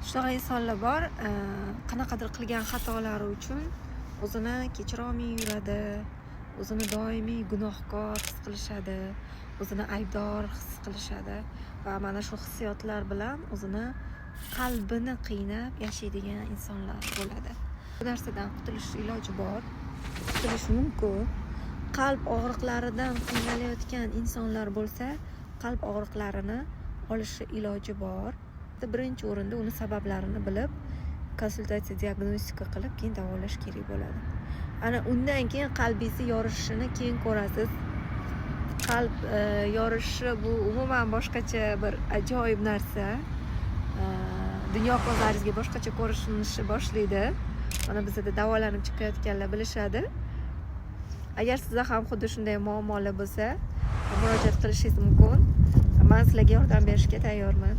Shunaqa insonlar bor, qanaqadir qilgan xatolari uchun o'zini kechirolmay yuradi, o'zini doimiy gunohkor his qilishadi, o'zini aybdor his qilishadi va mana shu hissiyotlar bilan o'zini qalbini qiynab yashaydigan insonlar bo'ladi. Bu narsadan qutulish iloji bor, qutulish mumkin. Qalb og'riqlaridan qiynalayotgan insonlar bo'lsa, qalb og'riqlarini olishi iloji bor. Birinchi o'rinda uni sabablarini bilib, konsultatsiya, diagnostika qilib, keyin davolash kerak bo'ladi. Ana undan keyin qalbingizni yorishishini keyin ko'rasiz. Qalb yorishi bu umuman boshqacha bir ajoyib narsa. Dunyo ko'zlaringizga boshqacha ko'rinishi boshlaydi. Mana bizada davolanib chiqayotganlar bilishadi. Agar sizda ham xuddi shunday muammolar bo'lsa, murojaat qilishingiz mumkin. Man sizlarga yordam berishga tayyorman.